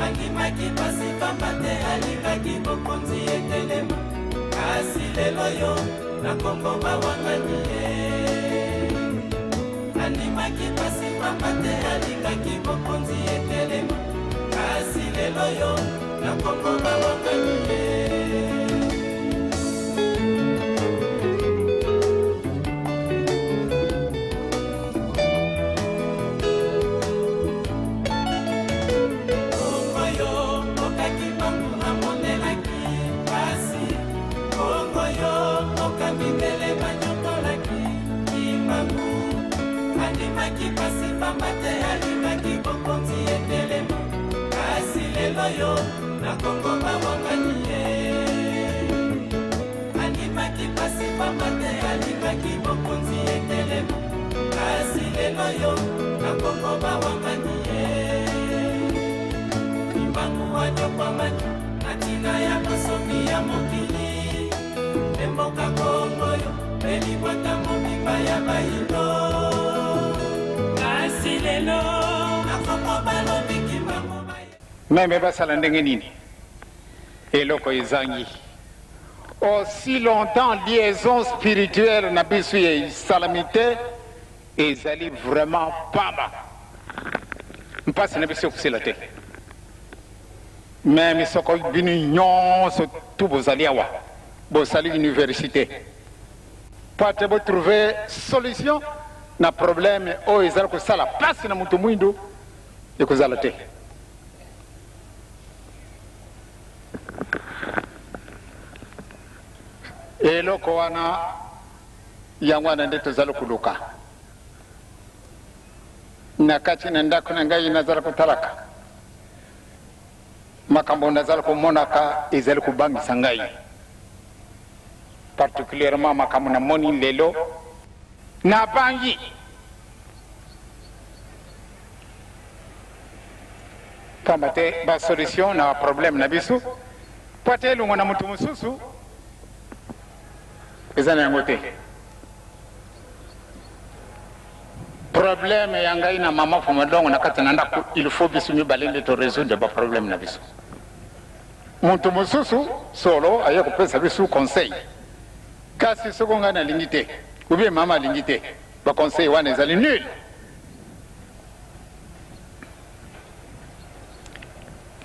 Andimaki pasi pamba te alingaki bokonzi etelema, kasi lelo yo na Kongo bawangani ye. Andimaki pasi pamba te alingaki bokonzi etelema, kasi lelo yo na Kongo bawangani ye. Andimaki pasi pamba te alingaki bokonzi etelema, kasi lelo yo na Kongo bawangani ye. Andimaki pasi pamba te alingaki bokonzi etelema, kasi lelo yo na Kongo bawangani ye. Kimbangu anyokwamaki na ntina ya bonsomi ya mokili, mpe mboka Kongo yo mpe libota mobimba ya bayindo. Kasi lelo na Kongo balobi Kimbangu baye. Meme basala ndenge nini eloko ezangi aussi longtemps liaison spirituelle na biso esalami te, ezali vraiment pamba, mpasi na biso ekosila te. Meme soko bino nyonso tu bozali awa bosali université po ate bo trouver solution na problème oyo ezali kosala pasi na moto mwindu, ekozala te. Eloko wana yango wana nde tozali koluka na kati na ndako na ngai. Nazala kotalaka makambo nazala komonaka ezali kobangisa ngai, particulièrement makambo namoni lelo, nabangi. Pamba te ba solution na ba problème na biso po ata elongwa na moto mosusu eza na yango te. Problème ya ngai na mama Fumadongo na kati na ndako, il faut biso mibale nde to résoudre ba problème na biso. Moto mosusu solo aye kopesa biso conseil, kasi soko ngai nalingi te ou bien mama alingi te, ba conseil wana ezali nul.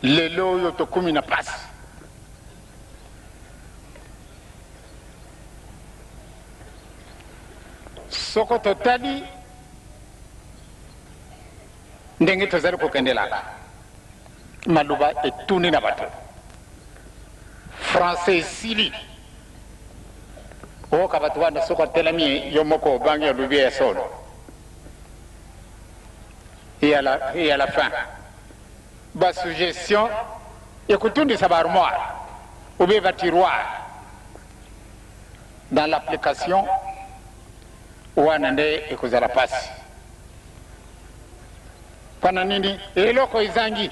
Lelo oyo tokomi na pasi. Soko totali ndenge tozali kokendelaka, maloba etuni na bato, français esili. Oyoka bato wana soko atelami yo moko obangi, olobi ya solo. Et à la, et à la fin ba suggestion ekotondisa ba armoire ou bien ba tiroir, dans l'application wana nde ekozala pasi. Mpona nini? Eloko ezangi.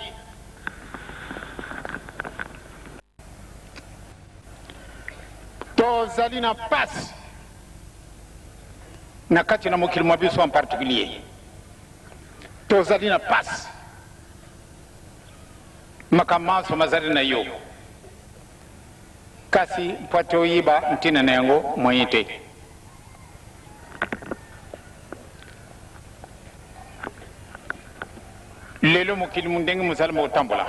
Tozali na pasi na kati na mokili mwa biso, en particulier tozali na pasi. Makambo manso mazali na yo, kasi mpo ete oyiba ntina na yango moyen te. Lelo mokili ndenge mozali mokotambola,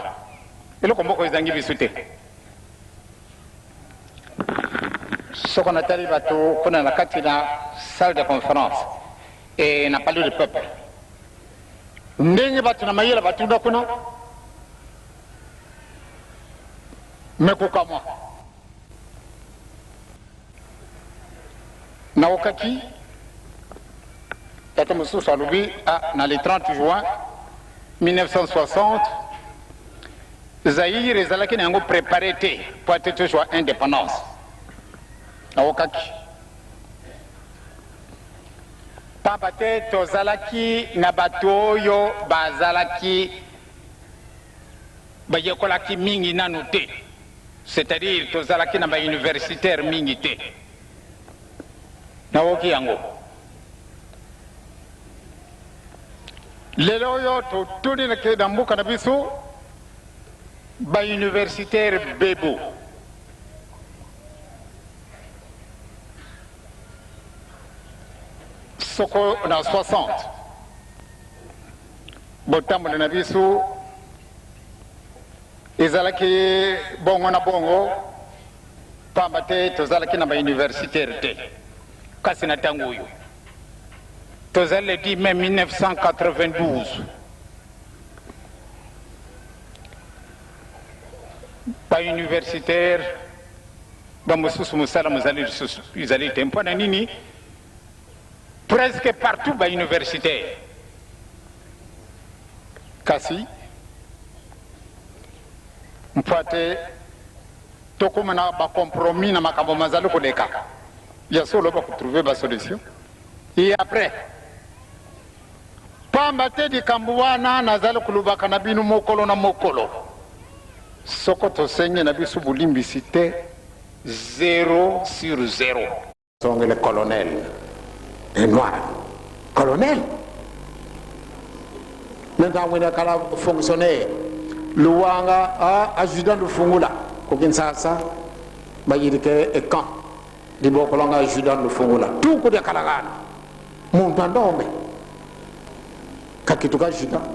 eloko moko ezangi biso te. Soko natali bato kuna na kati na salle de conférence et na palais du peuple, ndenge bato na mayele batunda kuna, me kokamwa. Naokaki tata mosusu alobi ah, na le 30 juin 1960 Zaïre ezalaki na yango prepare te mpo ate tozwa indépendance. Naokaki pamba te tozalaki na bato oyo bazalaki bayekolaki mingi nanu te. C'est-à-dire tozalaki na ba universitaires mingi te. Naoki yango. Lelo oyo totuni na mboka na biso ba universitaires bebo. Soko na 60 botambola na biso ezalaki bongo na bongo, pamba te tozalaki na ba universitaires te. Kasi na ntango oyo tozali le 10 mai 1992, ba universitaires bamosusu mosala mozali lisusu ezali te. Mpo na nini? Presque partout ba universitaires, kasi mpo te tokóma na bacompromis na makambo mazali koleka ya solo, bakotrouver basolution. Et après, pamba te likambo wana nazali kolobaka na bino mokolo na mokolo, soko tosengi na biso bolimbisi te, 0 sur 0. Le colonel un noir colonel maintenant wena kala fonctionnaire luwanga a adjudant Lufungula ko Kinshasa bayirike e camp libokolanga adjudant Lufungula tuku de kalangana muntu andombe kakituka adjudant.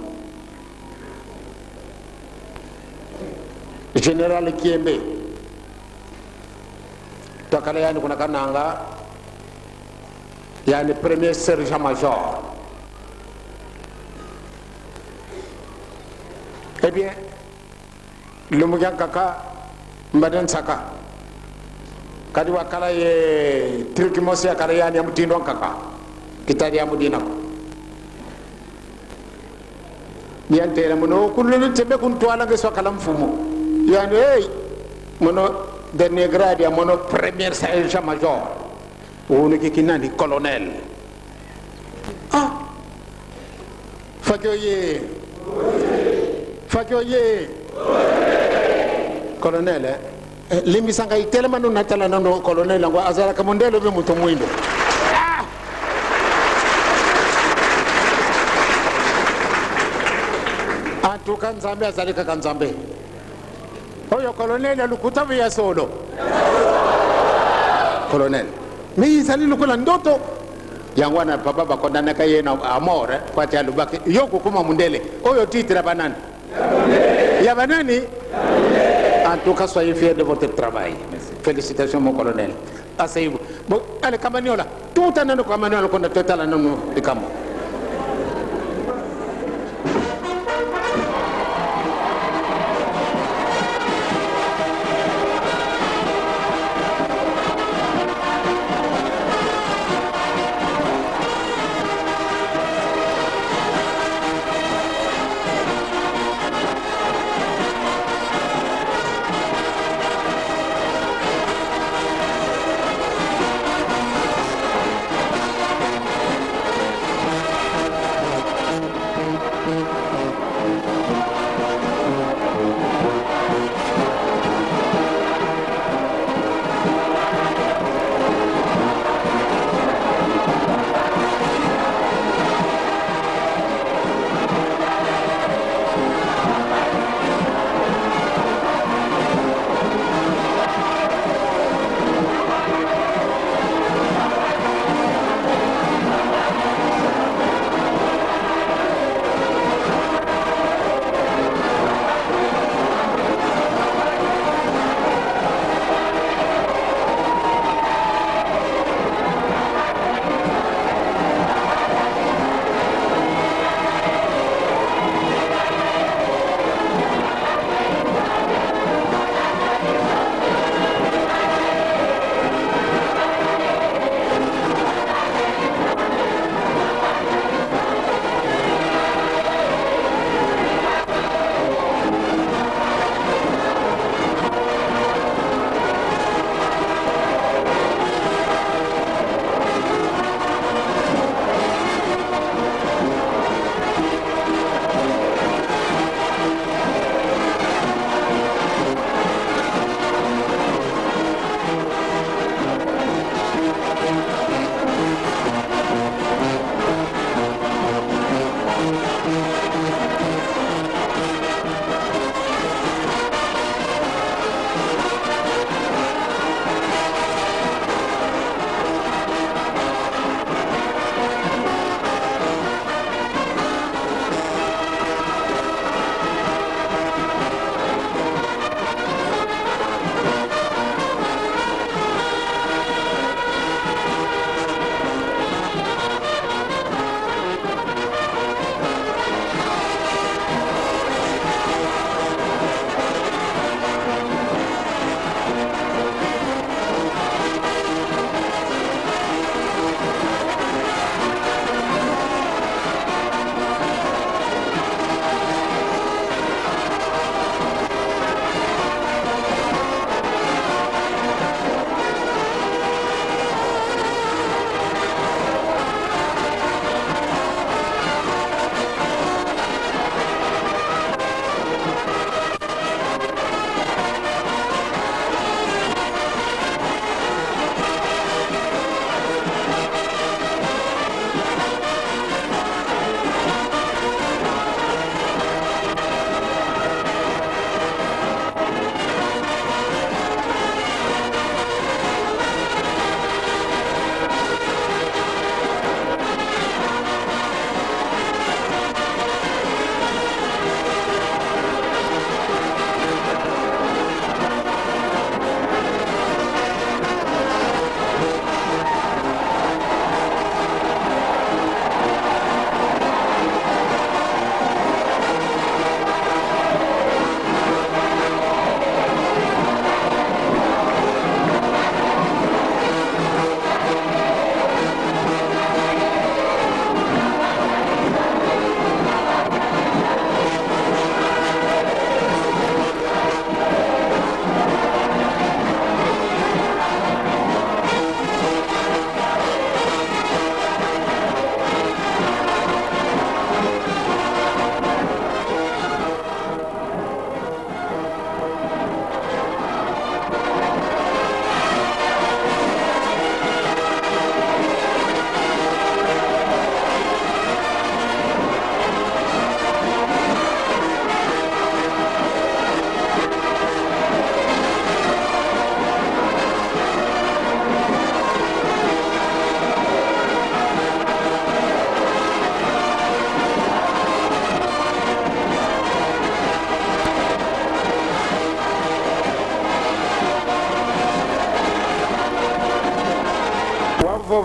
Général Kiembe twakala yani kuna Kananga yani premier sergent major. Eh bien, lumugyan kaka mbaden saka kadi wakala ye turki mosi akala yani ya mutindo kaka kitali ya mudina ko yantera muno kululu tebe kuntwala ngeso akala mfumo yani hey mono dernier grade ya mono premier sergent major wono kikinani colonel. Ah, Fakioye, Fakioye, colonel eh? Limbisanga itelema no natala nano colonel yango azalaka mondele obe moto mwindo. Ah! En tout cas, Nzambe azali kaka Nzambe. Oyo colonel ya lokuta ya solo colonel, mais ezali lokola ndoto. Yango wana papa bakondanaka ye na à mort eh, po ati alobaki yo kokoma mondele. Oyo titre ya banani, ya banani? En tout cas, soyez fiers de votre travail. Félicitations, mon colonel. Asseyez-vous. Bon, allez, Kamaniola, tout nano Kamaniola konda totala nano likambo.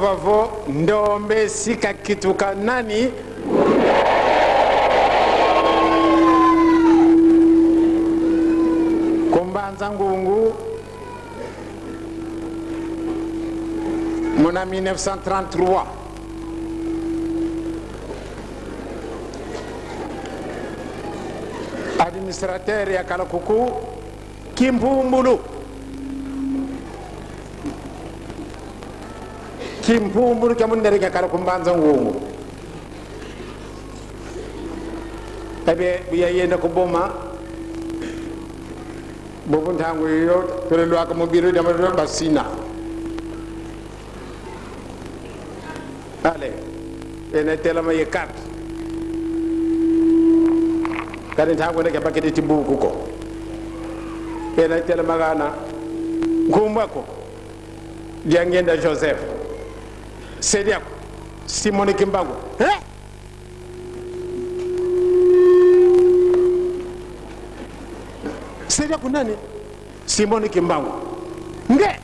Vavo Ndombe Sika Kituka nani? Kumbanza Ngungu muna 1933. Administrateur ya Kalakuku Kimpumbulu. Kimpumbulu kya mundere kya kala kumbanza ngungu. Ebe yayenda kuboma bobu ntango iyo tulelwaka mubiru dama basina. Ale ene telama ye carte. Kadi ntango ne bakete tibuku ko. Ene telama gana ngumbako. Diangenda Joseph. Sediako Simone Kimbangu. Eh? Sediako nani? Simone Kimbangu. Nge.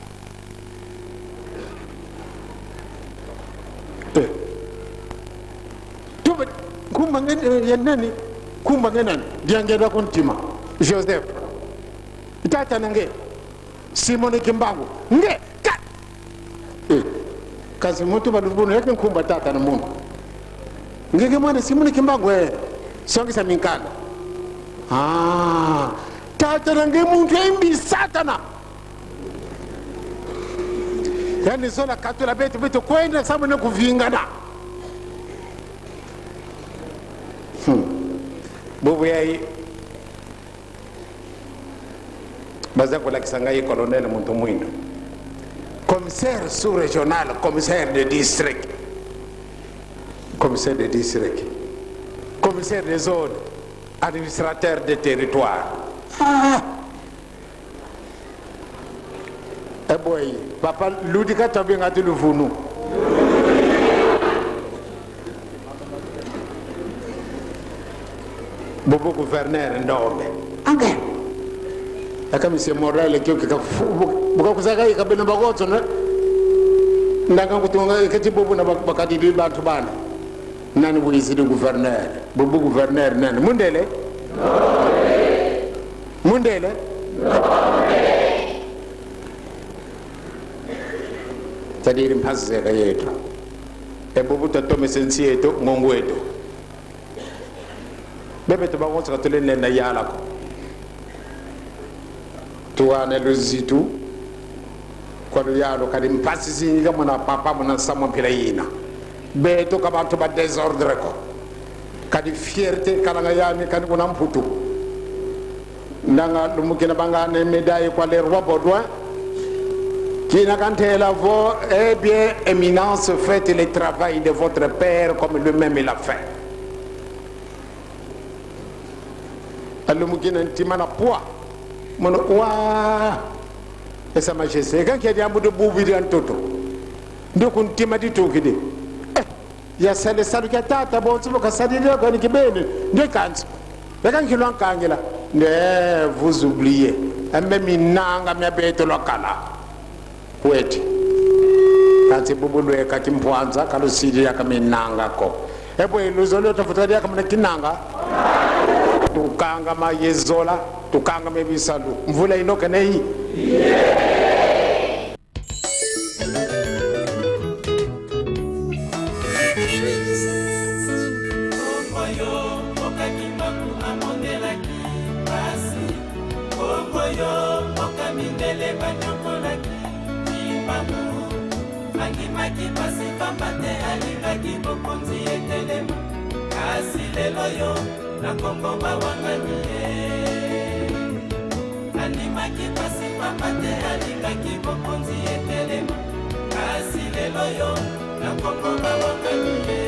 Eh. Tuba kumba ngene ya nani? Kumba ngene nani? Diangenda kuntima. Joseph. Tata nange. Simone Kimbangu. Nge. Ka. Eh. Kasi muntu balubunu yake nkumba tata na muntu. Ngeke mwana Simone Kimbangu eh. Songisa minkanda. Ah, tata nange muntu embi satana. Yani zola katula betu betu kwenda sabu ne kuvingana. Bubu yai baza kolakisa ngai colonel muntu mwindo. Commissaire sous-régional, commissaire de district. Commissaire de district. Commissaire de zone, administrateur de territoire. Ah! Eh boy, papa Ludika tabenga tu luvunu. Bobo gouverneur Ndombe. Ange. Aka monsieur Morel kyo kika buka kusaka ikabena bakotso ne. Ndanga kutunga kati bobo na bakati bi bantu bana. Nani buyizidi gouverneur? Bobo gouverneur nani? Mundele? Mundele? C'est-à-dire mphazeka yethu. Ebobo tatome sensi yetu ngongo yetu. Bebe tubakotso katulene na yalako. Tuane luzitu kwa luyalo kadi mpasi zinga mwana papa mwana samwa mpila yina. Beto ka bantu ba désordre ko. Kadi fierté kalanga yami kadi kuna mputu. Ndanga lumukina banga ne médaille kwa le roi Baudouin. Qui n'a qu'à la voix, eh bien, éminence, faites le travail de votre père comme lui-même il a fait. Alumukina ntima na poids. Mono wa et sa majesté quand qui a dit ambu de bubi de antoto. Ndio kuntima ditokide. Eh, ya sale salu ka tata bon tsubo ka sadile ko ni kibene. Ndio kanzo. Leka nkilwa nkangela. Ne vous oubliez. Ambe minanga mya beto lokala. Kweti. Kanti bubulwe ka kimpwanza kalusili ya kaminanga ko. Ebo iluzolo tafuta kama kinanga. Tukanga mayezola, tukanga mebisalu. Mvula inoke nei. Kasi lelo yo na Kongo bawangani ye. Andimaki pasi pamba te, alingaki bokonzi etelema. Kasi lelo yo na Kongo bawangani ye.